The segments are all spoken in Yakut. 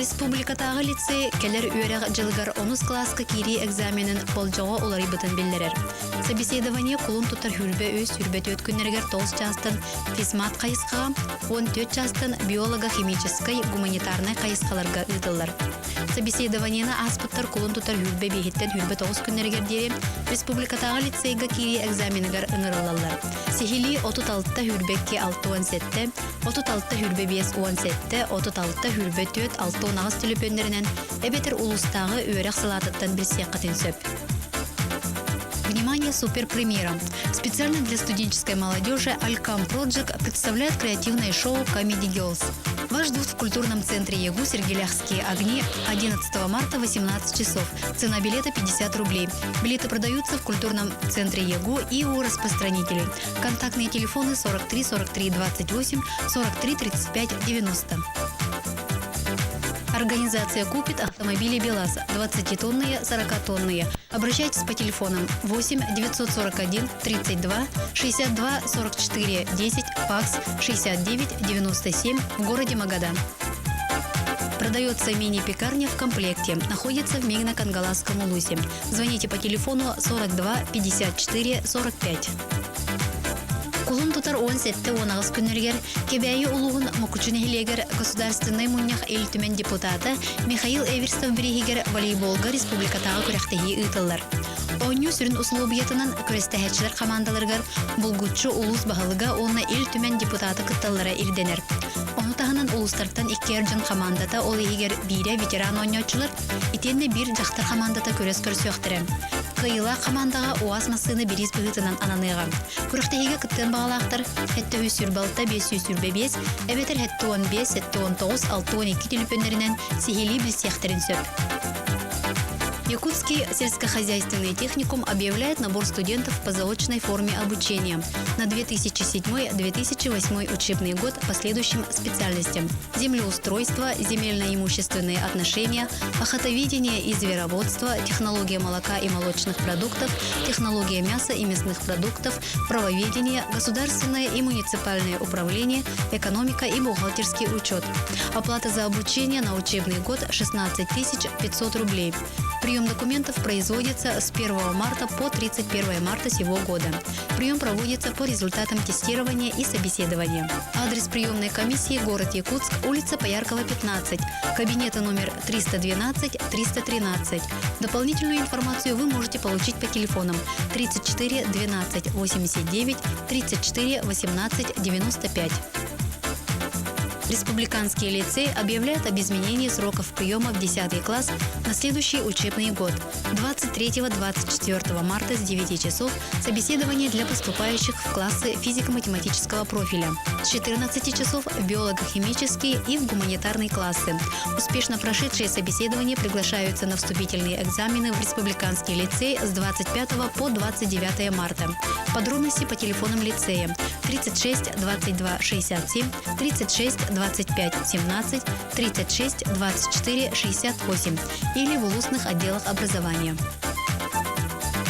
Республикатааҕы лицей кэлэр үөрэх дьылыгар онус кылааска киирии экзаменын болдьоҕо уларыйбытын биллэрэр. Собеседование кулун тутар сүүрбэ үс, сүүрбэ түөрт күннэригэр тоҕус чаастан физмат хайысхаҕа, 14 чаастан биолого-химическай, гуманитарнай хайысхаларга ыытыллар. Собеседованиены ааспыттар кулун тутар сүүрбэ биэһиттэн 29 күннэригэр диэри республикатааҕы лицейгэ киирии экзаменыгар ыҥырыллаллар. Сиһилии 36 сүүрбэкки 67, 36 сүүрбэ 57, 36 сүүрбэ 4 68 төлөпүөннэринэн эбэтэр улуустааҕы үөрэх салаатыттан билсиэххитин сөп. Внимание, суперпремьера! Специально для студенческой молодежи Алькам Project представляет креативное шоу Comedy Girls. Вас ждут в культурном центре ЕГУ «Сергеляхские огни» 11 марта 18 часов. Цена билета 50 рублей. Билеты продаются в культурном центре ЕГУ и у распространителей. Контактные телефоны 43 43 28 43 35 90. Организация купит автомобили БелАЗ 20-тонные, 40-тонные. Обращайтесь по телефонам 8 941 32 62 44 10, факс 69 97 в городе Магадан. Продается мини-пекарня в комплекте. Находится в Мегино-Кангаласском улусе. Звоните по телефону 42 54 45. Кулун тутар 17-18 күннэригэр Кэбээйи улууһун Мукучу нэһилиэгэр Государственнай мунньах Ил Түмэн депутата Михаил Эверстов бирииһигэр волейболга республикатааҕы күрэхтэһии ыытыллар. Оонньуу сүрүн усулуобуйатынан күрэстэһээччилэр хамаандаларыгар булгуччу улуус баһылыга уонна Ил Түмэн депутата кытталлара ирдэнэр. Ону таһынан улуустартан икки эр дьон хамаандата, ол иһигэр биирэ ветеран оонньооччулар, итиэннэ биир дьахтар хамаандата күрэс көрсүөхтэрэ. Кыайыылаах хамаандаҕа УАЗ массыына бириис быһыытынан ананыаҕа. Күрэхтэһиигэ кыттыан баҕалаахтар 726 525 эбэтэр 75 79 62 төлөпүөннэринэн сиһилии билсиэхтэрин сөп. Якутский сельскохозяйственный техникум объявляет набор студентов по заочной форме обучения на 2007-2008 учебный год по следующим специальностям: землеустройство, земельно-имущественные отношения, охотоведение и звероводство, технология молока и молочных продуктов, технология мяса и мясных продуктов, правоведение, государственное и муниципальное управление, экономика и бухгалтерский учет. Оплата за обучение на учебный год 16 500 рублей. Прием документов производится с 1 марта по 31 марта сего года. Прием проводится по результатам тестирования и собеседования. Адрес приемной комиссии – город Якутск, улица Пояркова, 15, кабинета номер 312-313. Дополнительную информацию вы можете получить по телефонам 34 12 89 34 18 95. Республиканский лицей объявляет об изменении сроков приема в 10 класс на следующий учебный год. 23-24 марта с 9 часов собеседование для поступающих в классы физико-математического профиля. С 14 часов в биолого-химические и в гуманитарные классы. Успешно прошедшие собеседование приглашаются на вступительные экзамены в Республиканский лицей с 25 по 29 марта. Подробности по телефонам лицея 36 22 67, 36 25 17, 36 24 68 или в улусных отделах образования.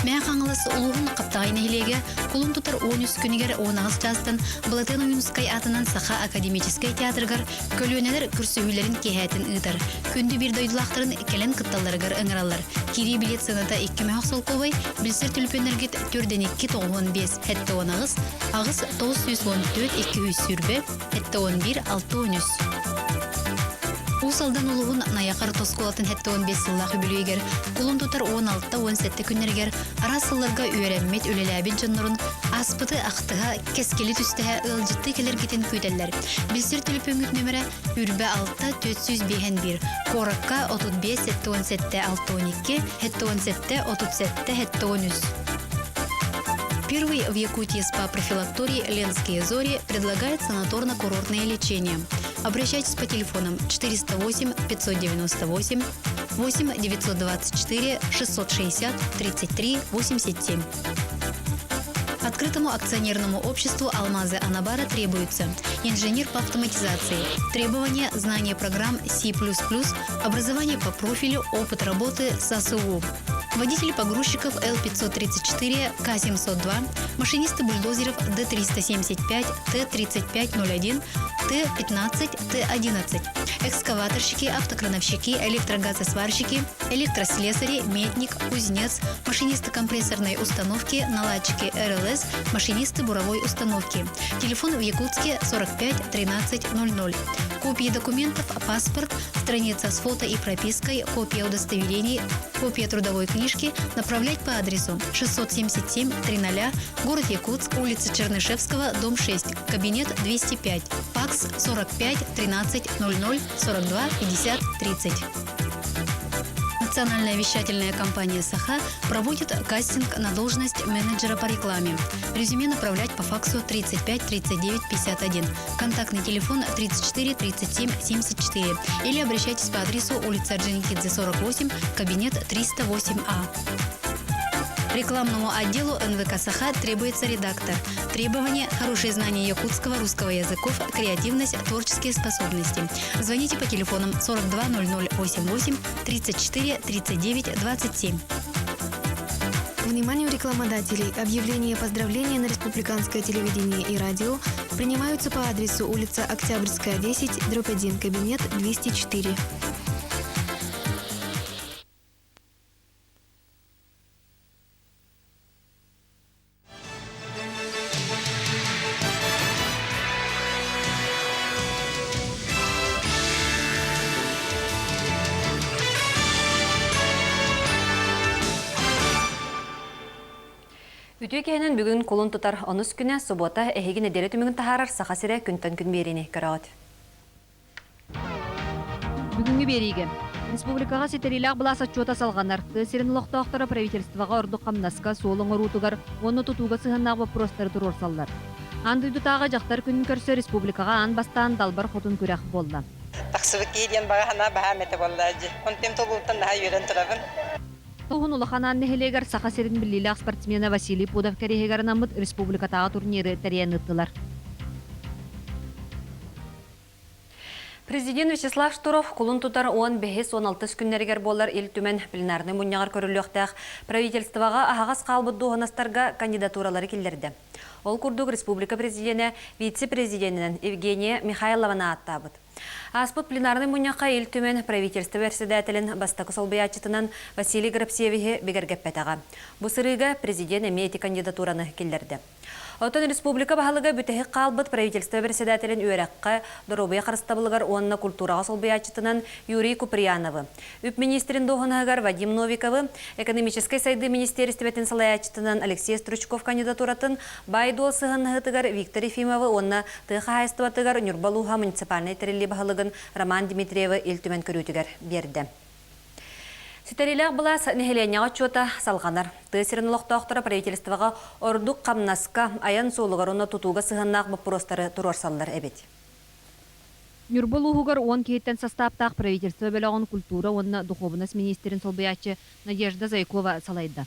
Мэҥэ Хаҥалас улууһун Хаптаҕай нэһилиэгэ кулун тутар 13 күнүгэр 18 чаастан Былатыан Ойуунускай аатынан Саха академическай театрыгар көлүөнэлэр көрсүһүүлэрин киэһээтин ыытар. Күндү биир дойдулаахтарын кэлэн кытталларыгар ыҥыраллар. Киирии билет сыаната 2 мөһөх солкуобай, билсэр төлөпүөннэргит төрдөн 2 95 78 8 914 220 71 63. Уус Алдан улууһун Найахар оскуолатын 75 сыллаах үбүлүөйүгэр кулун тутар 16-17 күннэригэр араас сылларга үөрэммит, үлэлээбит дьоннорун ааспыты ахтыһа, кэскили түстэһэ ыалдьыттыы кэлэргитин күүтэллэр. Билсэр төлөпүөҥҥүт нөмэрэ Үрбэ 6 451, куоракка 35 77 62, 77 37 73. Первый в Якутии СПА-профилакторий «Ленские зори» предлагает санаторно-курортное лечение. Обращайтесь по телефонам 408 598 8 924 660 33 87. Открытому акционерному обществу «Алмазы Анабара» требуется инженер по автоматизации, требования знания программ C++, образование по профилю, опыт работы с АСУ. Водители погрузчиков Л-534, К-702, машинисты бульдозеров Д-375, Т-3501, Т-15, Т-11, экскаваторщики, автокрановщики, электрогазосварщики, электрослесари, метник, кузнец, машинисты компрессорной установки, наладчики РЛС, машинисты буровой установки. Телефон в Якутске 45 13 00. Копии документов, паспорт, страница с фото и пропиской, копия удостоверений, копия трудовой книжки направлять по адресу 677 300, город Якутск, улица Чернышевского, дом 6, кабинет 205, факс 45 13 00 42 50 30. Национальная вещательная компания «Саха» проводит кастинг на должность менеджера по рекламе. Резюме направлять по факсу 35 39 51. Контактный телефон 34 37 74. Или обращайтесь по адресу улица Орджоникидзе, 48, кабинет 308А. Рекламному отделу НВК «Саха» требуется редактор. Требования – хорошее знание якутского, русского языков, креативность, творческие способности. Звоните по телефонам 42 00 88 34 39 27. Вниманию рекламодателей объявления и поздравления на республиканское телевидение и радио принимаются по адресу улица Октябрьская, 10, дробь 1, кабинет 204. Үтүө киһинэн бүгүн кулун тутар онус күнэ субуота эһиги нэдиэлэ түмүгүн таһаарар Саха сирэ күнтэн күн биэриини көрөҕүт. Бүгүҥҥү биэриигэ Республикаҕа ситэриилээх былаас отчуота салҕанар. Тыа сирин олохтоохторо правительствоҕа ордук хамнаска, суол оҥоруутугар уонна тутууга сыһыаннаах боппуруостары туруорсаллар. Аан дойдутааҕы дьахтар күнүн көрсө республикаҕа аан бастаан Далбар Хотун күрэх буолла. Тахсыбыт киһи диэн баҕа санаа баһаам этэ буолла дьи. Онтум толууттан наһаа үөрэн турабын. Уһун Улахан Аан нэһилиэгэр Саха сирин биллиилээх спортсмена Василий Пудов кэриэһигэр анаммыт республикатааҕы турниры тэрийэн ыыттылар. Президент Вячеслав Штуров кулун тутар 15-16 күннэригэр буолар Ил Түмэн пленарнай мунньаҕар көрүллүөхтээх правительствоҕа аһаҕас хаалбыт дуоһунастарга кандидатуралары киллэрдэ. Ол курдук республика президенэ вице-президенинэн Евгения Михайлованы ааттаабыт. Ааспыт пленарнай мунньахха Ил Түмэн правительство бэрэссэдээтэлин бастакы солбуйааччытынан Василий Грабсевиһы бигэргэппэтэҕэ. Бу сырыыга президент эмиэ ити кандидатураны киллэрдэ. Оттон республика баһылыга бүтэһик хаалбыт правительство бэрэссэдээтэлин үөрэххэ, доруобуйа харыстабылыгар уонна культураҕа солбуйааччытынан Юрий Куприяновы, үп министрин дуоһунаһыгар Вадим Новиковы, экономическай сайдыы министиэристибэтин салайааччытынан Алексей Стручков кандидатуратын баай-дуол сыһыаннаһыытыгар Виктор Ефимовы уонна тыа хаһаайыстыбатыгар Ньурба улууһа муниципальнай тэриллии баһылыгын Роман Дмитриевы Ил Түмэн көрүүтүгэр биэрдэ. Ситэриилээх былаас нэһилиэнньэҕэ отчуота салҕанар. Тыа сирин олохтоохторо правительствоҕа ордук хамнаска, айан суолугар уонна тутууга сыһыаннаах боппуруостары туруорсаллар эбит. Ньурба улууһугар уон киһиттэн састааптаах правительство бөлөҕүн культура уонна духуобунас миниистирин солбуйааччы Надежда Зайкова салайда.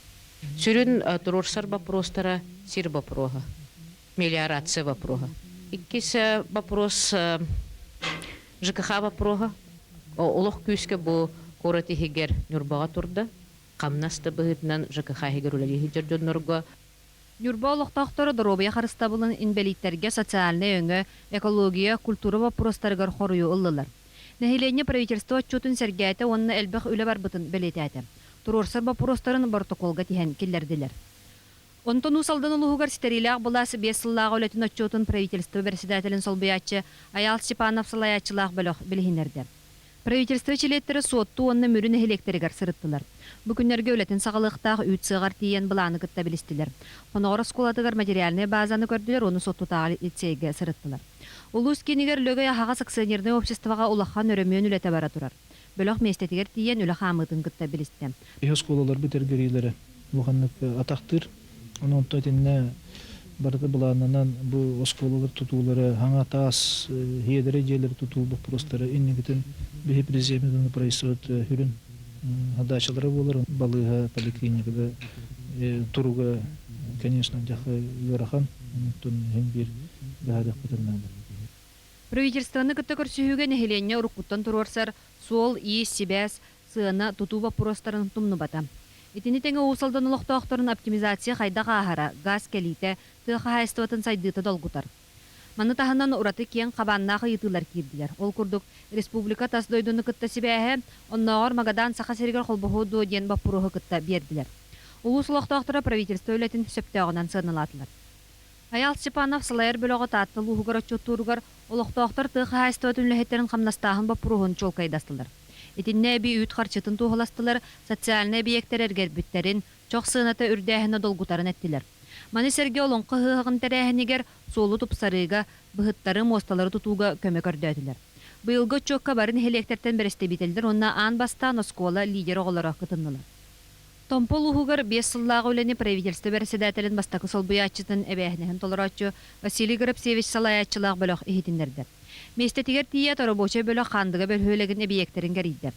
Сүрүн туруорсар боппуруостара сир боппуруоһа, мелиорация боппуруоһа. Иккис вопрос ЖКХ боппуруоһа. Олох күүскэ бу куорат иһигэр Ньурбаҕа турда. Хамнас да быһыытынан ЖКХ иһигэр үлэлии сылдьар дьоннорго Ньурба олохтоохторо доруобуйа харыстабылын инбэлииттэргэ социальнай өҥө, экология, культура боппуруостарыгар хоруйу ыллылар. Нэһилиэнньэ правительство отчуотун сэргээтэ уонна элбэх үлэ барбытын бэлиэтээтэ. Туруорсар боппуруостарын боротокуолга тиһэн киллэрдилэр. Онтон Уус Алдан улууһугар ситэриилээх былаас биэс сыллааҕы үлэтин отчуотун правительство бэрэссэдээтэлин солбуйааччы Айаал Степанов салайааччылаах бөлөх билиһиннэрдэ. Правительство чилиэттэрэ Суотту уонна Мүрү нэһилиэктэригэр сырыттылар. Бу күннэргэ үлэтин саҕалыахтаах үүт сыаҕар тиийэн былааны кытта билистилэр. Хоноҕор оскуолатыгар материальнай базаны көрдүлэр уонна Суоттутааҕы лицейгэ сырыттылар. Улуус киинигэр Лөгөй аһаҕас акционернай обществоҕа улахан өрөмүөн үлэтэ бара турар. Бөлөх миэстэтигэр тиийэн үлэ хаамыытын кытта билистэ. Биһи оскуолаларбыт эргэриилэрэ улаханнык атахтыыр. Онон онто итиннэ барыта былааннанан бу оскуолалар тутуулара, хаҥа таас, хиэдэрэ дьиэлэри тутуу боппуруостара инникитин биһи президент правительствот сүрүн задачалара буолар. Балыыһа, поликлиникада туруга, конечно, дьахы ыарахан. Онтон иһин биир быһаарыахпытын наада. Правительствоны кытта көрсүһүүгэ нэһилиэнньэ уруккуттан туруорсар суол-иис, сибээс, сыана, тутуу боппуруостарын тумнубата. Итини тэҥэ Уус Алдан олохтоохторун оптимизация хайдах ааһара, гаас кэлиитэ, тыа хаһаайыстыбатын сайдыыта долгутар. Маны таһынан ураты киэҥ хабааннаах ыйытыылар киирдилэр. Ол курдук, республика тас дойдуну кытта сибээһэ, оннооҕор Магадан Саха сиригэр холбоһуо дуо диэн боппуруоһу кытта биэрдилэр. Улуус олохтоохторо правительство үлэтин сөптөөҕүнэн сыаналаатылар. Айаал Степанов салайар бөлөҕө Таатта улууһугар отчуоттууругар олохтоохтор тыа хаһаайыстыбатын үлэһиттэрин хамнастааһын боппуруоһун чуолкайдастылар. Итиннэ эбии үүт харчытын туоһуластылар, социальнай эбийиэктэр эргэрбиттэрин, чох сыаната үрдээһинэ долгутарын эттилэр. Маны сэргэ Олоҥхо ыһыаҕын тэрээһинигэр суолу тупсарыыга, быһыттары, муосталары тутууга көмө көрдөөтүлэр. Быйылгы отчуокка бары нэһилиэктэртэн бэрэстэбиитэллэр уонна аан бастаан оскуола лидер оҕолоро кытыннылар. Томпо улууһугар биэс сыллааҕы үлэни правительство бэрэссэдээтэлин бастакы солбуйааччытын эбээһинэһин толорооччу Василий Горобцевич салайааччылаах бөлөх иһитиннэрдэ. Миэстэтигэр тиийээт оробуочай бөлөх Хаандыга бөһүөлэгин эбийиэктэрин кэрийдэ.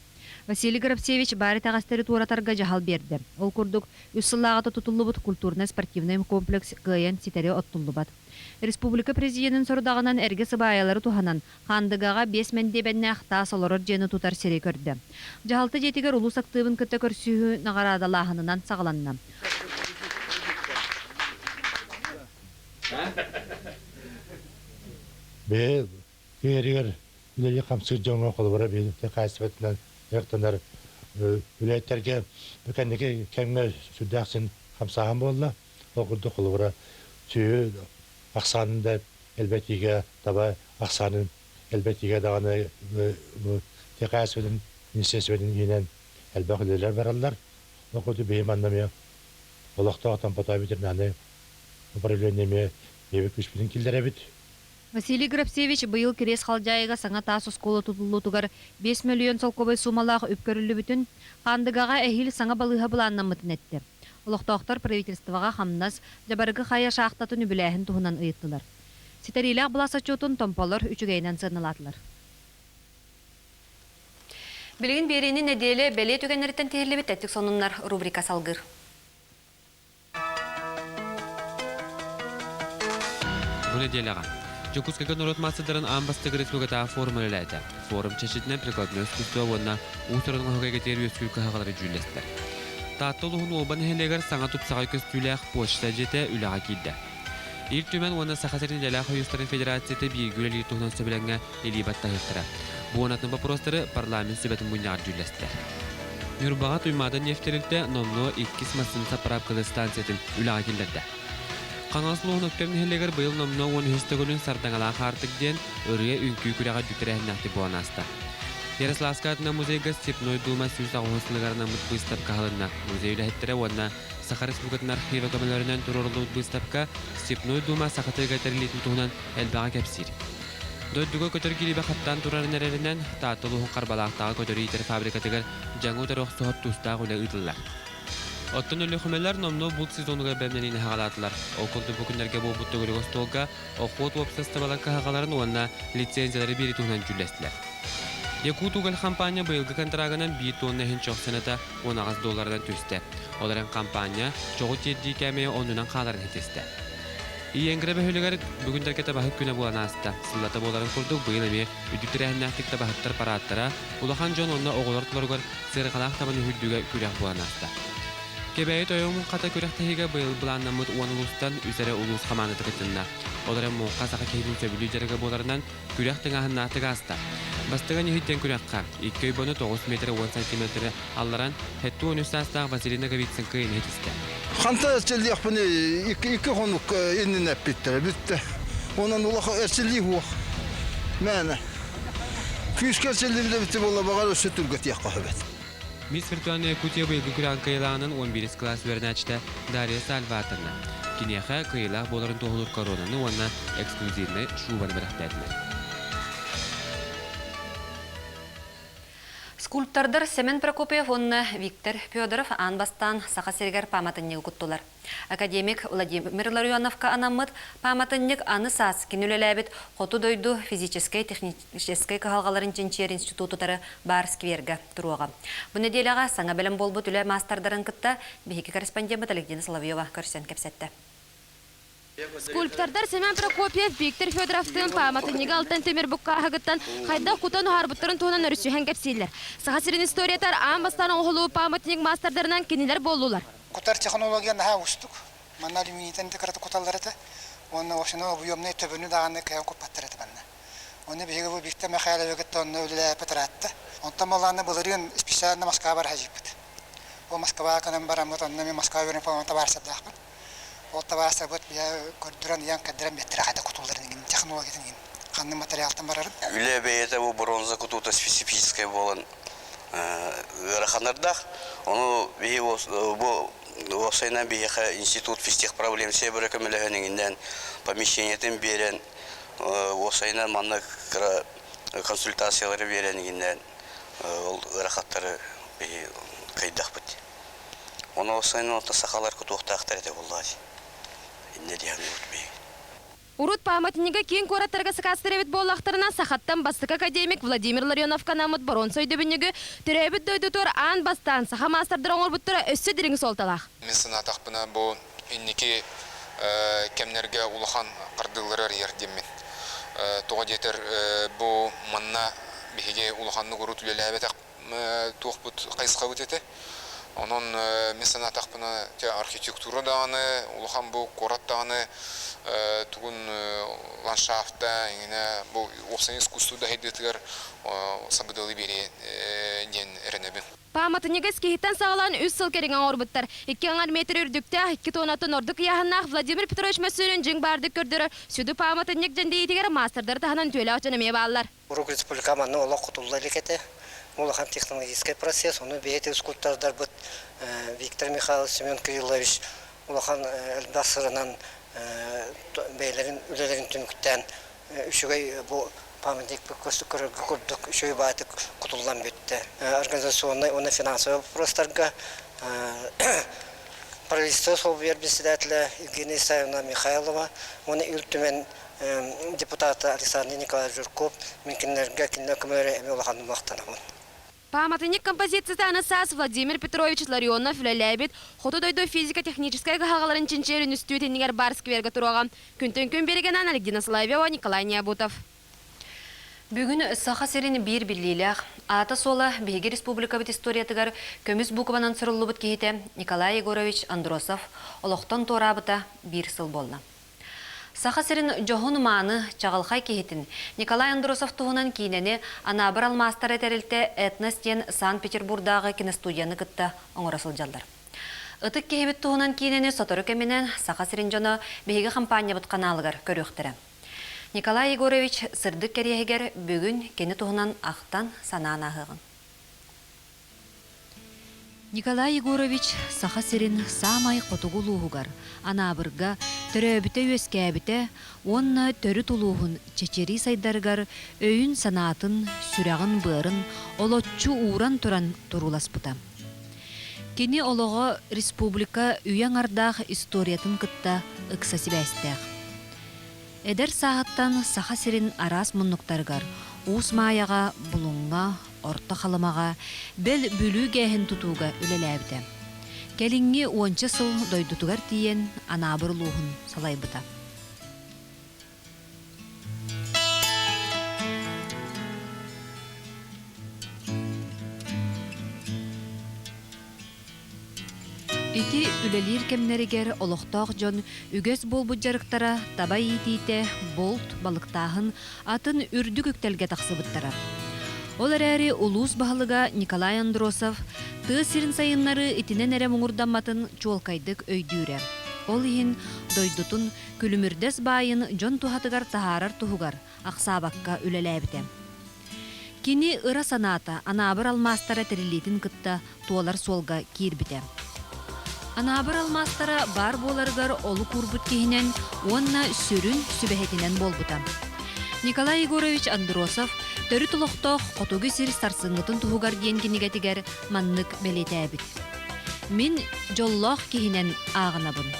Василий Горобцевич баар итэҕэстэри туоратарга дьаһал биэрдэ. Ол курдук, үс сыллааҕыта тутуллубут культурнай-спортивнай комплекс кыайан ситэри оттуллубат. Республика президенин сорудаҕынан эргэ сыбаайалары туһанан, Хаандыгаҕа биэс мэндиэбэннээх таас олорор дьиэни тутар сири көрдө. Дьаһалта дьиэтигэр улуус актыыбын кытта көрсүһүү наҕараадалааһынынан саҕаланна. Бэйэ киэригэр үлэлии хамсыыр дьоҥҥо холобура биһиги хаачыстыбатынан дьарыктанар үлэһиттэргэ бу кэнники кэмҥэ сүрдээх син хамсааһын буолла. Ол курдук холобура сүөһү ахсаанын да элбэтиигэ, таба ахсаанын элбэтиигэ даҕаны бу хаачыстыбатын министиэристибэтин иһинэн элбэх үлэлэр бараллар. Ол курдук биһи манна эмиэ олохтоох Томпотоо ветеринарнай управление эмиэ бэйэбит күүспүтүн киллэрэбит. Василий Грабсевич быйыл Кириэс Халдьаайыга саҥа таас оскуола тутуллуутугар биэс мөлүйүөн солкуобай суумалаах үп көрүллүбүтүн, Хаандыгаҕа эһиил саҥа балыыһа былааннаммытын эттэ. Олохтоохтор правительствоҕа хамнас, Дьабарыкы хайа шахтатын үбүлээһин туһунан ыйыттылар. Ситэриилээх былаас отчуотун томполор үчүгэйинэн сыаналаатылар. Билигин биэриини нэдиэлэ бэлиэ түгэннэриттэн тиһиллибит тэттик сонуннар рубрика салгыыр. Бу нэдиэлэҕэ Дьокуускайга норуот маастардарын аан бастакы республикатааҕы форум үлэлээтэ. Форум чэрчитинэн прикладной искусство уонна уус-уран оҥоһук эйгэтигэр үөскүүр кыһалҕалары дьүүллэстэр. Таатта улууһун Уолба нэһилиэгэр саҥа тупсаҕай көстүүлээх почта дьиэтэ үлэҕэ киирдэ. Ил Түмэн уонна Саха сирин идэлээх сойуустарын федерацията бииргэ үлэлиир туһунан сөбүлэҥҥэ илии баттаһыахтара. Бу уонна атын боппуруостары парламент сүбэтин мунньаҕар дьүүллэстэр. Ньурбаҕа Туймаада нефть тэрилтэ номнуо иккис массыына саппараапкалыыр станциятын үлэҕэ киллэрдэ. Хаҥалас улууһун Өктөм нэһилиэгэр быйыл номнуо 13 төгүлүн Сардаҥалаах аартык диэн ырыа-үҥкүү күрэҕэ үрдүк тэрээһиннээхтик буолан ааста. Ярославскай аатынан музейга Степной Дума 108 сылыгар анаммыт быыстапка аһылынна. Музей үлэһиттэрэ уонна Саха Республикатын архива көмөлөрүнэн туруоруллубут быыстапка Степной Дума саха тылыгар тэриллиитин туһунан элбэҕи кэпсиир. Дойдуга көтөр гириибэ хаттаан турарын эрэринэн, Таатта улууһун Харбалаахтааҕы көтөрү иитэр фабрикатыгар дьаҥы утары охсуһар тустаах үлэ ыытыллар. Оттон өлүөхүмэлэр номнуо булт сезонугар бэлэмнэниини саҕалаатылар. Ол курдук бу күннэргэ буолбут төгүрүк остуолга охуот уопсастыбалар кыһалҕаларын уонна лицензиялары биэрии туһунан дьүүллэстилэр. Якутуголь хампаанньа быйылгы контрагынан биир туонна иһин чох сыаната 18 долларынан түстэ. Ол эрэн хампаанньа чоҕу тиэрдии кээмэйэ оннунан хааларын ситистэ. Иенгра бөһүөлэгэр бүгүн дэргэ табаһыт күнэ буолан ааста. Сыллата буоларын курдук быйыл эмиэ үрдүк тэрээһиннээхтик табаһыттар парааттара, улахан дьон уонна оҕолор ортолоругар сыарҕалаах табаны үһүрдүүгэ күрэх буолан ааста. Кэбээйи тойон муҥхата күрэхтэһиигэ быйыл былааннаммыт уон улуустан үс эрэ улуус хамаандата кытынна. Ол эрэн муҥха саха киһитин сөбүлүүр дьарыга буоларынан күрэх тыҥааһыннаахтык ааста. Бастыҥа Ньүһүт диэн күрэххэ икки ойбону 9 метр 10 сантиметры алларан 73 саастаах Василий Ноговицын кыайыыны ситистэ. Хантан эрчиллиэхпиний икки хонук иннинэ эппиттэрэ бүттэ. Онон улахан эрчиллии суох. Мээнэ. Күүскэ эрчиллибит эбит буолла баҕар өссө түргэтиэххэ сөп эт. Мисс Виртуальная Якутия быйылгы күрэҕин кыайыылааҕынан 11 кылаас үөрэнээччитэ Дарья Сальватовна. Киниэхэ кыайыылаах буоларын туоһулуур коронаны уонна эксклюзивнай шубаны бэлэхтээтилэр. Скульптордар Семен Прокопьев уонна Виктор Федоров аан бастаан Саха сиригэр пааматынньыгы куттулар. Академик Владимир Ларионовка анаммыт пааматынньык аны саас кини үлэлээбит Хоту дойду физическэй техническэй кыһалҕаларын чинчийэр институт утары баар сквергэ туруоҕа. Бу нэдиэлэҕэ саҥа бэлэм буолбут үлэ маастардарын кытта биһиги корреспондеммыт Александра Соловьева көрсөн кэпсэттэ. Скульптордар Семен Прокопьев, Виктор Федоровтыын пааматынньыгы алтан тимир буккааһыгыттан хайдах кутан уһаарбыттарын туһунан өрүсүһэн кэпсииллэр. Саха сирин историятыгар аан бастаан оҥоһуллубут пааматынньык маастардарынан кинилэр буоллулар. Кутар технология наһаа уустук. Манна алюминийтан да кырата куталлар этэ. Уонна вообще объемнай төбөнү даҕаны кыайан куппаттар этэ манна. Онно биһиги бу Виктор Михайловы кытта онно үлэлээппит ыраатта. Онтон буоллаҕына былырыын специально Москва бара сылдьыбыппыт. Ол Москваҕа кэлэн бараммыт онно мин Москва үөрэн табаарыстардаахпын. Ол табаарыстарбыт бия көрдөрөн ыйан кэрдэрэн биэттэрэ хайда кутулларын иҥин, технологиятын иҥин, ханнык материалтан барарын. Үлэ бэйэтэ бу бронза кутуута специфическай буолан ыараханнардаах. Ону биһи бу уопсайынан биһиэхэ институт физтех проблем севера көмөлөһөн иҥиннэн помещениетын биэрэн уопсайынан манна кыра консультациялары биэрэн иҥиннэн ол ыарахаттары биһи кыайдахпыт. Ону уопсайынан оттон сахалар кутуохтаахтар этэ буоллаҕа дии. Инньэ диэн биһиги. Урут пааматынньыга киин куораттарга сакаастар эбит буоллахтарына, сахаттан бастакы академик Владимир Ларионовка анаммыт боруонса өйдөбүнньүгү төрөөбүт дойдутугар аан бастаан саха маастардара оҥорбуттара өссө дириҥ суолталаах. Мин санаатахпына, бу инники кэмнэргэ улахан хардыылары арыйар диэммин. Тоҕо диэтэр, бу манна биһиги улаханнык урут үлэлээбэтэх туохпут хайысхабыт этэ. Онон мин санаатахпына, архитектура даҕаны, улахан бу куорат даҕаны тугун ландшафта, иҥинэ бу уопсай искусство да сайдыытыгар сабыдыалы биэриэ диэн эрэнэбин. Пааматынньыгы эскиһиттэн саҕалаан үс сыл кэриҥэ оҥорбуттар. Икки аҥар метр үрдүктээх, икки туонаттан ордук ыйааһыннаах Владимир Петрович мөссүөнүн дьиҥ баардык көрдөрөр сүдү пааматынньык дьэндиитигэр маастардары таһынан түөлээх дьон эмиэ бааллар. Урук республика манна олох кутулла илик этэ. Улахан технологическай процесс, ону бэйэтэ скульптордарбыт Виктор Михайлович, Семен Кириллович улахан элбэх сыранан бэйэлэрин үлэлэрин түмүктээн үчүгэй бу памятник көрөргө курдук үчүгэй баайтык кутуллан бүттэ. Организационнай уонна финансовай вопростарга правительство солбуйар председателя Евгения Исаевна Михайлова уонна Ил Түмэн депутата Александр Николаевич Жирков мин кинилэргэ кинилэр көмөлөрө эмиэ улаханнык махтанабын. Пааматынньык композицията аны саас Владимир Петрович Ларионов үлэлээбит Хоту дойду физико-техническай кыһалҕаларын чинчийэр үнүстүүт иннигэр баар сквергэ туруоҕа. Күнтэн күн биэригэнэн Александр Соловьева, Николай Необутов. Бүгүн Саха сирин биир биллиилээх, аата-суола биһиги республикабыт историятыгар көмүс букванан суруллубут киһитэ Николай Егорович Андросов олохтон туораабыта биир сыл буолла. Саха сирин дьоһун-мааны, чаҕылхай киһитин Николай Андросов туһунан киинэни Анаабыр алмаастара тэрилтэ Этнос диэн Санкт-Петербурдааҕы киностудияны кытта оҥоро сылдьаллар. Ытык киһибит туһунан киинэни сотору кэминэн Саха сирин дьоно биһиги хампаанньабыт ханаалыгар көрүөхтэрэ. Николай Егорович сырдык кэриэһигэр бүгүн кини туһунан ахтан санаан ааһыаҕыҥ. Николай Егорович Саха сирин саамай хотугу улууһугар, Анаабырга, төрөөбүтэ-үөскээбитэ уонна төрүт улууһун чэчирии сайдарыгар өйүн-санаатын, сүрэҕин-быарын олоччу ууран туран турууласпыта. Кини олоҕо республика үйэ аҥардаах историятын кытта ыкса сибээстээх. Эдэр сааһыттан Саха сирин араас муннуктарыгар, Уус Маайаҕа, Булуҥҥа, Орто Халымаҕа, бэл Бүлүү гээһин тутууга үлэлээбитэ. Кэлиҥҥи уонча сыл дойдутугар тиийэн Анаабыр улууһун салайбыта. Ити үлэлиир кэмнэригэр олохтоох дьон үгэс буолбут дьарыктара таба иитиитэ, булт, балыктааһын, атын үрдүк үктэлгэ тахсыбыттара. Ол эрээри улуус баһылыга Николай Андросов тыа сирин сайыннарыы итинэн эрэ муҥурдамматын чуолкайдык өйдүүрэ. Ол иһин дойдутун күлүмүрдэс баайын дьон туһатыгар таһаарар туһугар ахсаабакка үлэлээбитэ. Кини ыра санаата Анаабыр алмаастара тэриллиитин кытта туолар суолга киирбитэ. Анаабыр алмаастара баар буоларыгар олук уурбут киһинэн уонна сүрүн сүбэһитинэн буолбута. Николай Егорович Андросов Төрүт олохтоох хотугу сир сарсыҥҥытын туһугар диэн кинигэтигэр маннык бэлиэтээбит. Мин дьоллоох киһинэн ааҕынабын.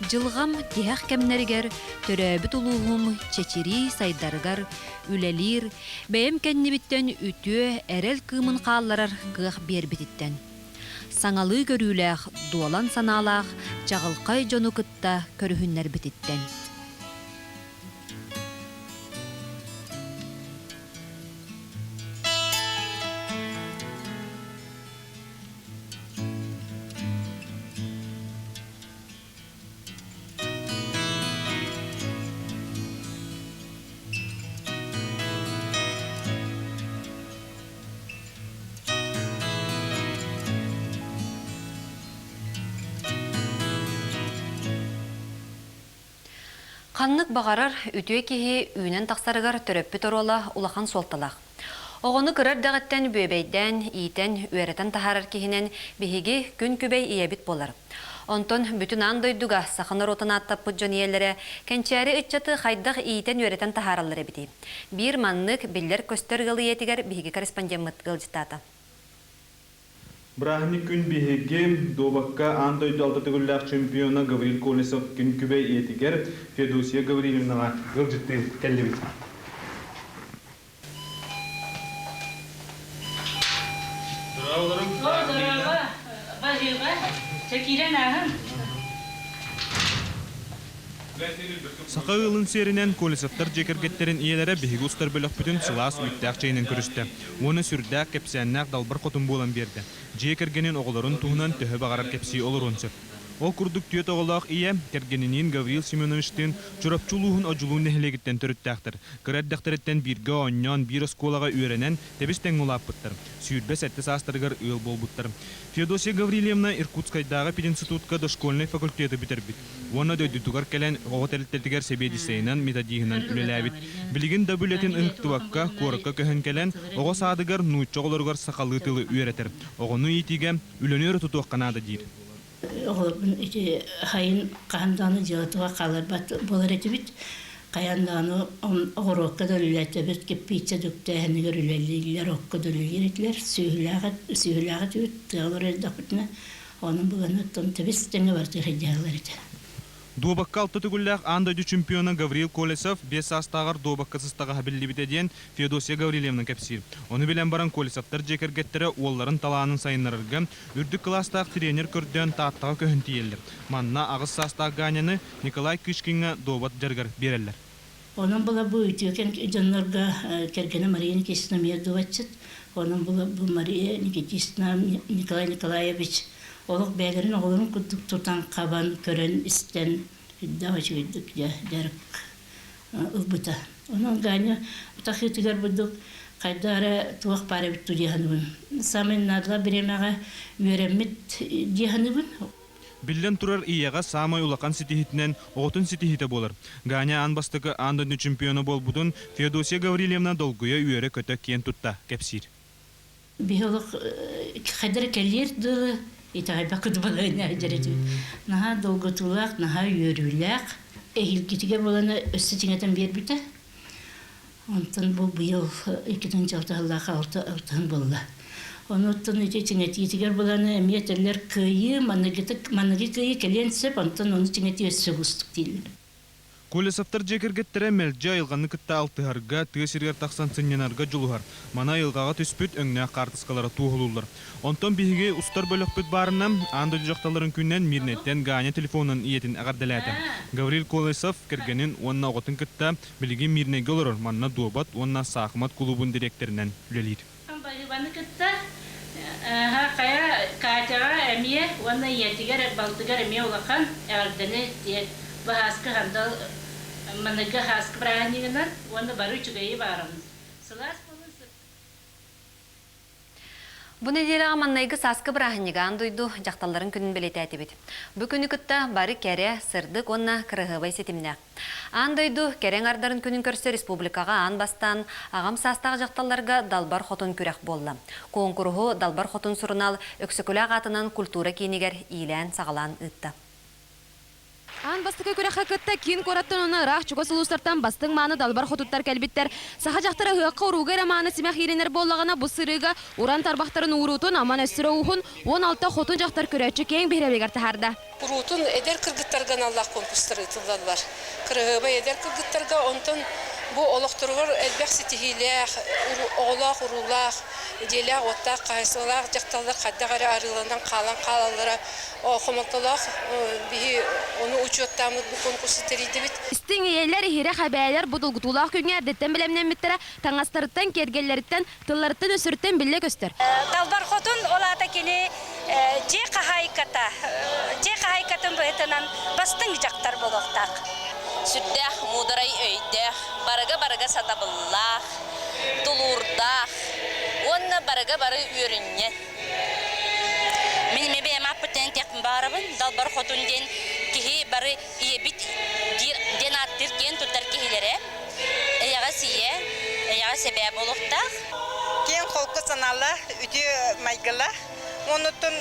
Дьылҕам тиһэх кэмнэригэр төрөөбүт улууһум чэчирии сайдарыгар үлэлиир, бэйэм кэннибиттэн үтүө, эрэл кыымын хаалларар кыах биэрбититтэн. саҥалыы көрүүлээх, дуолан санаалаах чаҕылхай дьону кытта көрүһүннэрбититтэн. Ханнык баҕарар үтүө киһи үүнэн тахсарыгар төрөппүт оруола улахан суолталаах. Оҕону кыра эрдэҕиттэн бүөбэйдээн, иитэн, үөрэтэн таһаарар киһинэн биһиги күн күбэй ийэбит буолар. Онтон бүтүн аан дойдуга саха норуотун ааттаппыт дьон ийэлэрэ кэнчээри ыччаты хайдах иитэн-үөрэтэн таһаараллар эбитий? Биир маннык биллэр-көстөр ыал ийэтигэр биһиги корреспондеммыт ыалдьыттаата. Бырааһынньык күн биһиги дуобакка аан дойду алта төгүллээх чемпиона Гаврил Колесов күн күбэй ийэтигэр Феодосия Гаврильевнаҕа ыалдьыттыы кэллибит. Здорово, здорово. Баһыыба. Чэ киирэн ааһын. Саха ыалын сиэринэн Колесовтар дьиэ кэргэттэрин ийэлэрэ биһиги устар бөлөхпүтүн сылаас үүттээх чэйинэн көрүстэ уонна сүрдээх кэпсээннээх далбар хотун буолан биэрдэ. Дьиэ кэргэнин оҕолорун туһунан төһө баҕарар кэпсии олоруон сөп. Ол курдук түөрт оҕолоох ийэ, кэргэниниин Гаврил Семеновичтыын Чурапчы улууһун Одьулуун нэһилиэгиттэн төрүттээхтэр. Кыра эрдэхтэриттэн бииргэ оонньоон, биир оскуолаҕа үөрэнэн, тэбис-тэҥҥэ улааппыттар. 27 саастарыгар ыал буолбуттар. Феодосия Гаврильевна Иркутскайдааҕы пединститутка дошкольнай факультеты бүтэрбит. Уонна дойдутугар кэлэн оҕо тэрилтэтигэр сэбиэдиссэйинэн, методиһынан үлэлээбит. Билигин да үлэтин ыһыктыбакка, куоракка көһөн кэлэн, оҕо саадыгар нуучча оҕолоругар сахалыы тылы үөрэтэр. Оҕону иитиигэ үлэни өрө тутуохха наада диир. Оҕолорбун ити хайын хаһан даҕаны дьыалатыгар хааларбат буолар этибит. Хайаан даҕаны оҕуруокка да үлэлээтэбит, кирпииччэ да үктээһинигэр үлэлииллэр, окко да үлэлиир этилэр. Сүөһүлээх сүөһүлээх этибит, тыалар эрдэхпитинэ Онон булан оттон тэбис тэҥэ барытыгар сылдьаллар этэ. Дуобакка алта төгүллээх аан дойду чемпиона Гаврил Колесов биэс саастааҕар дуобакка сыстаҕаһа биллибитэ диэн Феодосия Гаврильевна кэпсиир. Ону билэн баран Колесовтар дьиэ кэргэттэрэ уолларын талаанын сайыннарарга үрдүк кылаастаах тренер көрдөөн Тааттаҕа көһөн тиийэллэр. Манна аҕыс саастаах Ганяны Николай Кычкиҥҥа дуобат дьарыгар биэрэллэр. Онон була бу үтүөкэн дьоннорго кэргэнэ Мария Никитична эмиэ дуобатчыт. Онон була бу Мария Никитична Николай Николаевич олох бэйэлэрин оҕолорун курдук тутан-хабан, көрөн-истэн үрдээх үчүгэйдик дьарык ылбыта. Онон Ганя утахыытыгар бурдук хайдах эрэ туох баар эбит дуу дии саныыбын. Саамай наадалаах бириэмэҕэ үөрэммит дии саныыбын. Биллэн турар, ийэҕэ саамай улахан ситиһиитинэн оҕотун ситиһиитэ буолар. Ганя аан бастакы аан дойду чемпиона буолбутун Феодосия Гаврильевна долгуйа үөрэ-көтө киэн тутта кэпсиир. Биһи олох хайдара кэлиэр дылы итэҕэйбэккэ балыыһа сылдьар этибит. Наһаа долгутуулаах, наһаа үөрүүлээх. Эһиилгитигэр буолан өссө чиҥэтэн биэрбитэ. Онтон бу быйыл 2006 сыллаах алта алтыһын буолла. Онуттан ити чиҥэтиитигэр булан эмиэ этэллэр кыайыы маныгытык маныгы кыайыы кэлиэн сөп, онтон ону чиҥэтии өссө уустук дииллэр. Колесовтар дьиэ кэргэттэрэ мэлдьи айылҕаны кытта алтыһарга, тыа сиригэр тахсан сынньанарга дьулуһар. Маны айылҕаҕа түспүт өҥнөөх хаартыскалара туоһулууллар. Онтон биһиги устар бөлөхпүт баарына, аан дойду дьахталларын күнүнэн Мирнэйтэн Ганя телефонунан ийэтин эҕэрдэлээтэ. Гаврил Колесов кэргэнин уонна оҕотун кытта Билигин Мирнэйгэ олорор, манна дуобат уонна саахымат кулуубун дириэктэринэн үлэлиир. Баһыыбаны кытта хайа Катяҕа эмиэ уонна ийэтигэр, балтыгар эмиэ улахан эҕэрдэни диэн бу һааскы сандал маныгы һааскы бырааһынньыгынан уонна бары үчүгэйи баҕарабын. Сылаас буолун. Бу нэдиэлэҕэ маннайгы сааскы бырааһынньыгы аан дойду дьахталларын күнүн бэлиэтээтибит. Бу күнү кытта бары кэрэ, сырдык уонна кыраһыабай ситимнээх. Аан дойду кэрэ аҥардарын күнүн көрсө республикаҕа аан бастаан аҕам саастаах дьахталларга Далбар Хотун күрэх буолла. Куонкуруһу Далбар Хотун сурунаал Өксөкүлээх аатынан культура киинигэр иилээн-саҕалаан ыытта. Аан бастакы күрэххэ кытта киин куораттан уонна ыраах чугас улуустартан бастыҥ мааны далбар хотуттар кэлбиттэр. Саха дьахтара ыһыахха урууга эрэ мааны симэх иилинэр буоллаҕына, бу сырыыга уран тарбахтарын ууруутун, аман өссүрэ ууһун 16 хотун дьахтар көрөөччү киэҥ биһирэбилигэр таһаарда. Куруутун эдэр кыргыттарга аналлаах конкурстар ыытыллаллар. Кыраһыабай эдэр кыргыттарга онтон Бу олохторугар элбэх ситиһиилээх, оҕолоох-уруулаах, дьиэлээх-уоттаах, хаһаайыстыбалаах дьахталлар хайдах эрэ арыыланан хаалан хаалаллара хомолтолоох. Биһи ону учуоттааммыт бу конкурсу тэрийдибит. Истиҥ ийэлэр, иһирэх эбээлэр бу долгутуулаах күҥҥэ эрдэттэн бэлэмнэммиттэрэ таҥастарыттан, киэргэллэриттэн, тылларыттан-өстөрүттэн биллэ көстөр. Далбар Хотун ол аата кини дьиэ хаһаайката, дьиэ хаһаайкатын быһыытынан бастыҥ дьахтар буолуохтаах. Сүрдээх муударай өйдөөх, барыга-барыга сатабыллаах, тулуурдаах уонна барыга-бары үөрүнньэн. Мин эмиэ бэйэм ааппыттан этиэхпин баҕарабын. Далбар Хотун диэн киһи бары ийэбит диэн ааттыыр киэн туттар киһилэрэ. Эйэҕэс ийэ, эйэҕэс эбээ буолуохтаах. Киэҥ холку санаалаах, үтүө майгылаах. Онуттан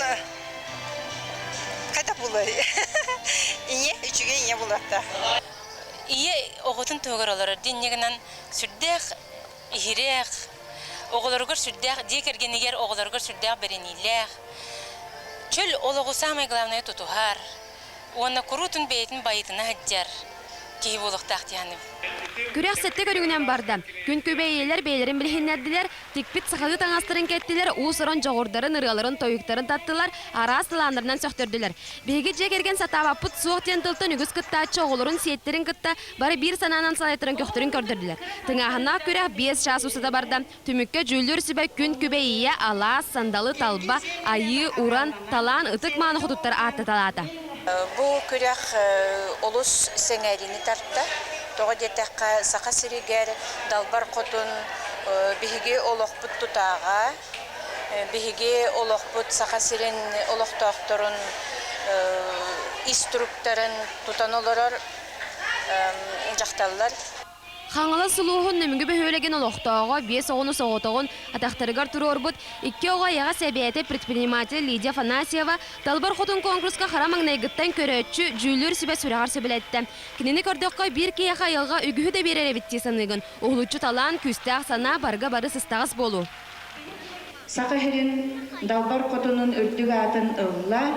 хайдах булуой? Ийэ, үчүгэй ийэ буолуохтаах. Ийэ оҕотун туһугар олорор диэн гынан сүрдээх иһирэх, оҕолоругар сүрдээх, дьиэ кэргэнигэр оҕолоругар сүрдээх бэриниилээх, чөл олоҕу саамай главное тутуһар уонна куруутун бэйэтин байытына сылдьар киһи буолуохтаах дии саныыбын. Күрэх сэттэ көрүҥүнэн барда. Күн күбэй ийэлэр бэйэлэрин билиһиннэрдилэр, тикпит сахалыы таҥастарын кэттилэр, уус-уран дьоҕурдарын, ырыаларын, тойуктарын таттылар, араас талааннарынан сөхтөрдүлэр. Биһиги дьиэ кэргэн сатаабаппыт суох диэн тылтан үгүс кыттааччы оҕолорун, сиэттэрин кытта бары биир санаанан салайтаран көхтөрүн көрдөрдүлэр. Тыҥааһыннаах күрэх биэс чаас устата барда. Түмүккэ дьүүллүүр сүбэ күн күбэй ийэ, алаас, сандалы, талба, айыы, уран, талаан, ытык-мааны хотуттар ааттаталаата. Бу күрэх олус сэҥээриини тарта. Тоҕо диэтэххэ, Саха сиригэр Далбар Хотун биһиги олохпут тутааҕа, биһиги олохпут Саха сирин олохтоохторун ис туруктарын тутан олорор дьахталлар. Хаҥалас улууһун Нөмүгү бөһүөлэгин олохтооҕо биэс оҕону соҕотоҕун атахтарыгар туруорбут икки оҕо эйэҕэс эбээтэ предприниматель Лидия Афанасьева Далбар Хотун конкурска хара маҥнайгыттан көрөөччү, дьүүллүүр сүбэ сүрэҕэр сөбүлэттэ. Кинини көрдөххө, биир киһиэхэ айылҕа үгүһү да биэрэр эбит дии саныыгын. Уһулуччу талаан, күүстээх санаа, барыга бары сыстаҕас буолуу. Саха сирин Далбар Хотунун үрдүк аатын ылла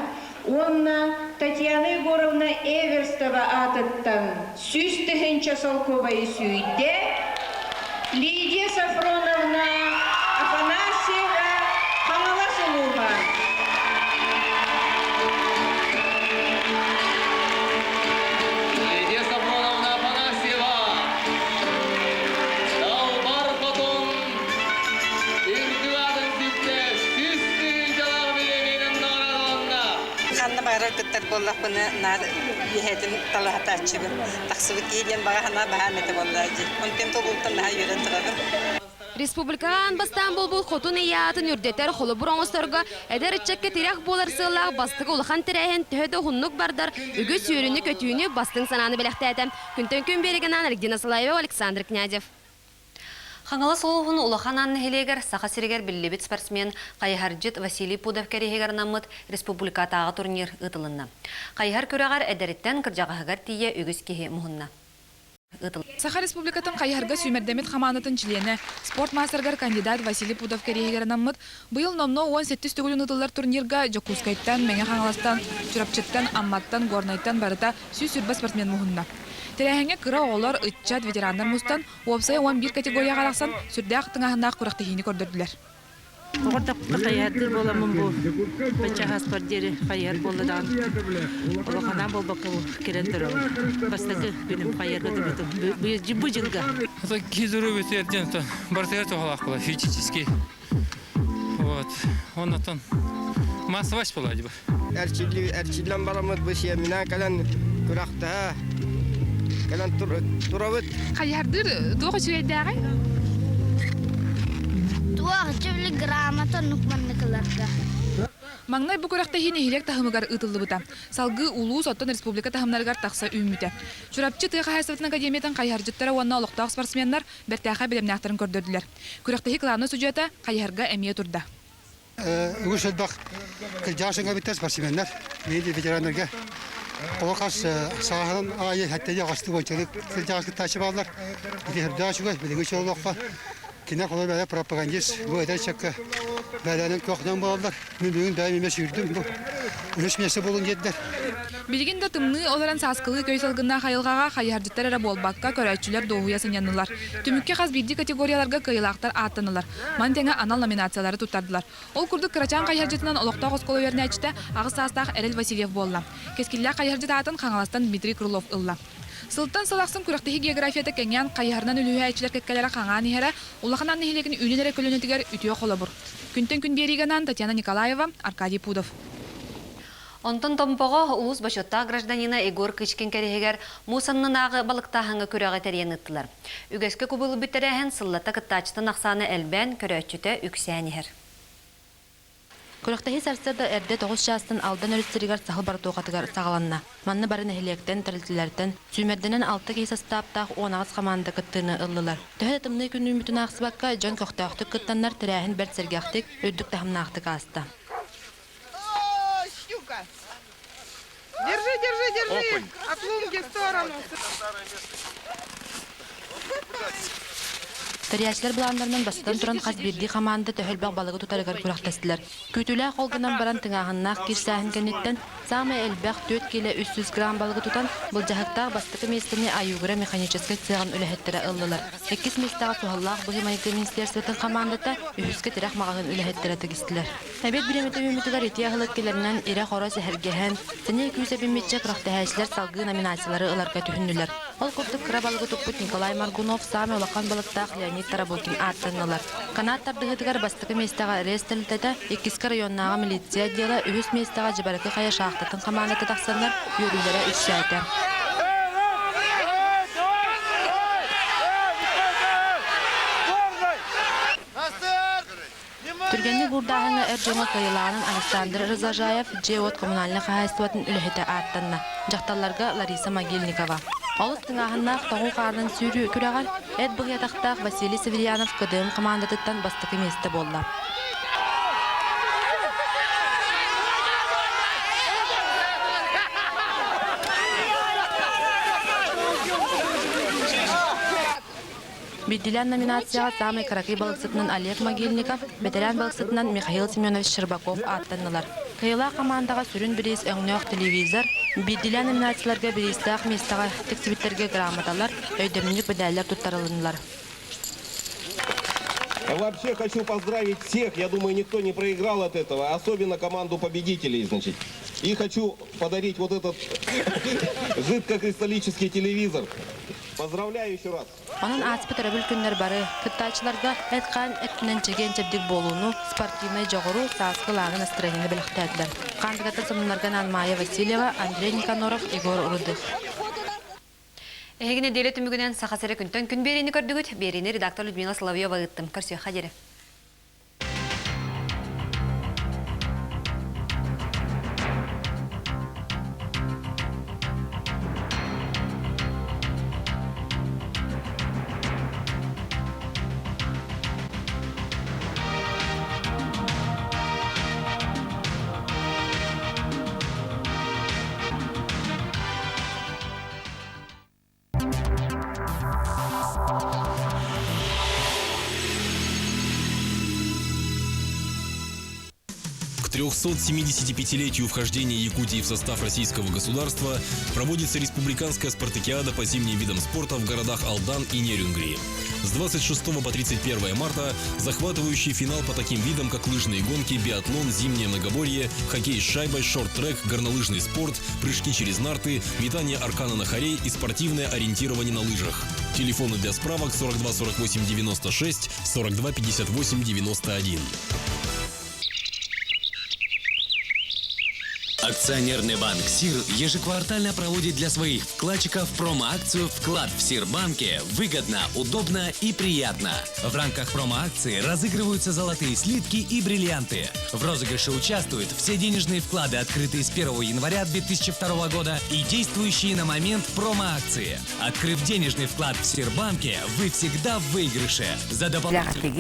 уонна Татьяна Егоровна Эверстова аатыттан 100 000 солкуобайы сүүйдэ Лидия Софроновна Афанасьева Хаҥалас улууһа. Лидия Софроновна Афанасьева Далбар Хотун Ханна баҕарар кыттар буоллахпына наар үөһэтин талаһатааччыбын. Тахсыбыт киһи диэн баҕа санаа баһаам этэ буоллаа дии. Онтон толууттан наһаа үөрэн турабын. Республикаҕа аан бастаан буолбут Хотун ийэ аатын үрдэтэр холобур оҥосторго эдэр ыччакка тирэх буолар сыаллаах бастакы улахан тэрээһин төһө да уһуннук бардар, үгүс үөрүүнү-көтүүнү, бастыҥ санааны бэлэхтээтэ. Күнтэн күн биэригэ Альгина Салаева, Александр Князев. Хаҥалас улууһун Улахан Аан нэһилиэгэр Саха сиригэр биллибит спортсмен, хайыһардьыт Василий Пудов кэриэһигэр анаммыт республикатааҕы турнир ыытылынна. Хайыһар күрэҕэр эдэриттэн кырдьаҕаһыгар тиийэ үгүс киһи муһунна. Саха Республикатын хайыһарга сүүмэрдэммит хамаандатын чилиэнэ, спорт маастарыгар кандидат Василий Пудов кэриэһигэр анаммыт быйыл номнуо уон сэттис төгүлүн ыытыллар турнирга Дьокуускайтан, Мэҥэ Хаҥаластан, Чурапчыттан, Амматтан, Горнайтан барыта 120 спортсмен муһунна. Тэрээһиҥҥэ кыра оҕолор, ыччат, ветераннар мустан, Уопсайа 11 категорияҕа арахсан, сүрдээх тыҥааһыннаах күрэхтэһиини көрдөрдүлэр. Оҕор тапта хайыһардыыр буоламмын бу бачча диэри хайыһар буолла даҕаны улаханаан буолбакка бу кэлэн турабын. Бастакы күнүм хайыһарга турбутум бу дьылга. Это кизуру бөтүөрден барытыгар туһалаах була физически. Вот. Оннотон массовость була дибы. Эрчиллэн бараммыт бу сиэминэн кэлэн күрэхтэһэ кэлэн турабыт. Хайыһардыыр туох үчүгэйдээҕий? Туох үчүгэй грамота оннук манныкыларга. Маҥнай бу күрэхтэһии нэһилиэк таһымыгар ыытыллыбыта. Салгыы улуус, оттон республика таһымнарыгар тахса үүммүтэ. Чурапчы тыа хаһаайыстыбатын академиятын хайыһардьыттара уонна олохтоох спортсменнар бэртээхэй бэлэмнээхтэрин көрдөрдүлэр. Күрэхтэһии кылаабынай судьуйата хайыһарга эмиэ турда. Үгүс элбэх кырдьаҕас эҥэбиттэр спортсменнар, биир ветераннарга оҕо хас сааһынан аайы хэттэйи аҕастыы уончалыы кырдьаҕас кыттааччы бааллар. Ити үрдээх үчүгэй, билиҥҥи чөл олоххо. Кинэ холой бэйэ пропагандист бу эдэр ыччакка бэйэлэрин көхнөн буолаллар. Мин бүгүн бэйэм эмиэ сүүрдүм бу. Үһүс миэстэ буолун диэдилэр. Билигин да тымныы, ол эрэн сааскылыы көй салгыннаах айылҕаҕа хайыһардьыттар эрэ буолбакка, көрөөччүлэр дуоһуйа сынньаннылар. Түмүккэ хас биирдии категорияларга кыайыылаахтар ааттаннылар. Маны тэҥэ анал номинациялары туттардылар. Ол курдук кырачаан хайыһардьытынан олохтоох оскуола үөрэнээччитэ аҕыс саастаах Эрэл Васильев буолла. Кэскиллээх хайыһардьыт аатын Хаҥаластан Дмитрий Крылов ылла. Сылтан сыл ахсын күрэхтэһии географията кэҥээн, хайыһарынан үлүһүйээччилэр кэккэлэрэ хаҥаан иһэрэ Улахан Аан нэһилиэгин үүнэн эрэ көлүөнэтигэр үтүө холобур. Күнтэн күн биэриигэ анаан Татьяна Николаева, Аркадий Пудов. Онтон Томпоҕо улуус бочуоттаах гражданина Егор Кычкин кэриһигэр муус аннынааҕы балыктааһыҥҥа күрэҕи тэрийэн ыыттылар. Үгэскэ кубулуйбут тэрээһин сыллата кыттааччытын ахсаана элбээн, көрөөччүтэ үксээн иһэр. Күрэхтэһии сарсыарда эрдэ тоҕус чаастан Алдан өрүстэригэр саһыл боротуохатыгар саҕаланна. Манна бары нэһилиэктэн, тэрилтэлэртэн сүүмэрдэнэн алта киһи састааптаах 18 хамаанда кыттыыны ыллылар. Төһө да тымныы күн үүммүтүн аахсыбакка, дьон көхтөөхтүк кыттаннар тэрээһин бэрт сэргэхтик, үрдүк таһымнаахтык ааста. Щука! Держи, держи, держи! От лунки в сторону! Тэрийээччилэр былааннарынан бастатан туран хас биирдии хамаанда төһө элбэх балыгы тутарыгар күрэхтэстилэр. Күүтүүлээх ол гынан баран тыҥааһыннаах киирсээһин кэнниттэн саамай элбэх 4 киилэ 300 грамм балыгы тутан былдьаһыктаах бастакы миэстэни Аюгра механическай сыаҕын үлэһиттэрэ ыллылар. Иккис миэстэҕэ суһаллаах быһыы-майгы министерствотын хамаандата, үһүскэ тирэх маҕаһыын үлэһиттэрэ тигистилэр. Эбиэт бириэмэтэ үүммүтүгэр итии аһылык кэлэринэн ирэ-хоро сэһэргэһэн, сэниэ-күүс эбиммиччэ күрэхтэһээччилэр салгыы номинациялары ыларга түһүннүлэр. Ол курдук кыра балыгы туппут Николай Моргунов саамай улахан балыктаах Леонид Тарабукин ааттаннылар. Канат тардыһыытыгар бастакы миэстэҕэ РЭС тэрилтэтэ, иккискэ районнааҕы милиция отдела, үһүс миэстэҕэ Дьыбарыкы хайа шахтатын хамаандата тахсаннар үөрүүлэрэ үксээтэ. Түргэнник уурдааһыҥҥа эр дьоҥҥо кыайыылааҕынан Александр Разожаев дьиэ-уот коммунальнай хаһаайыстыбатын үлэһитэ ааттанна, дьахталларга Лариса Могильникова. Олус тыҥааһыннаах тоҥуу хаарынан сүүрүү күрэҕэр эт быһыйатахтаах Василий Северьянов КДМ хамаандатыттан бастакы миэстэ буолла. Биирдиилээн номинацияҕа саамай кыракый балыксытынан Олег Могильников, бэтэрээн балыксытынан Михаил Семенович Щербаков ааттаннылар. Кыайыылаах хамаандаҕа сүрүн бириис өҥнөөх телевизор, биирдиилээн номинацияларга бириистээх миэстэҕэ тиксибиттэргэ грамоталар, өйдөбүнньүк мэдээллэр туттарылыннылар. Вообще хочу поздравить всех. Я думаю, никто не проиграл от этого, особенно команду победителей, значит. И хочу подарить вот этот жидкокристаллический телевизор. Поздравляю еще раз. Онон ааспыт өрөбүл күннэр бары кыттааччыларга эт-хаан өттүнэн чэгиэн-чэбдик буолууну, спортивнай дьоҕуру, сааскы лааҕы настроениены бэлэхтээтилэр. Хаандыгаттан сонуннарга анаан Майя Васильева, Андрей Никаноров, Егор Рудых. Эһиги нэдиэлэ түмүгүнэн Саха сирэ күнтэн күн биэриини көрдүгүт. Биэриини редактор Людмила Соловьева ыыттым. Көрсүөххэ диэри. К 375-летию вхождения Якутии в состав российского государства проводится республиканская спартакиада по зимним видам спорта в городах Алдан и Нерюнгри. С 26 по 31 марта захватывающий финал по таким видам, как лыжные гонки, биатлон, зимнее многоборье, хоккей с шайбой, шорт-трек, горнолыжный спорт, прыжки через нарты, метание аркана на хорей и спортивное ориентирование на лыжах. Телефоны для справок 42 48 96, 42 58 91. Акционерный банк СИР ежеквартально проводит для своих вкладчиков промо-акцию «Вклад в Сирбанке» выгодно, удобно и приятно. В рамках промо-акции разыгрываются золотые слитки и бриллианты. В розыгрыше участвуют все денежные вклады, открытые с 1 января 2002 года и действующие на момент промо-акции. Открыв денежный вклад в Сирбанке, вы всегда в выигрыше. За дополнительные...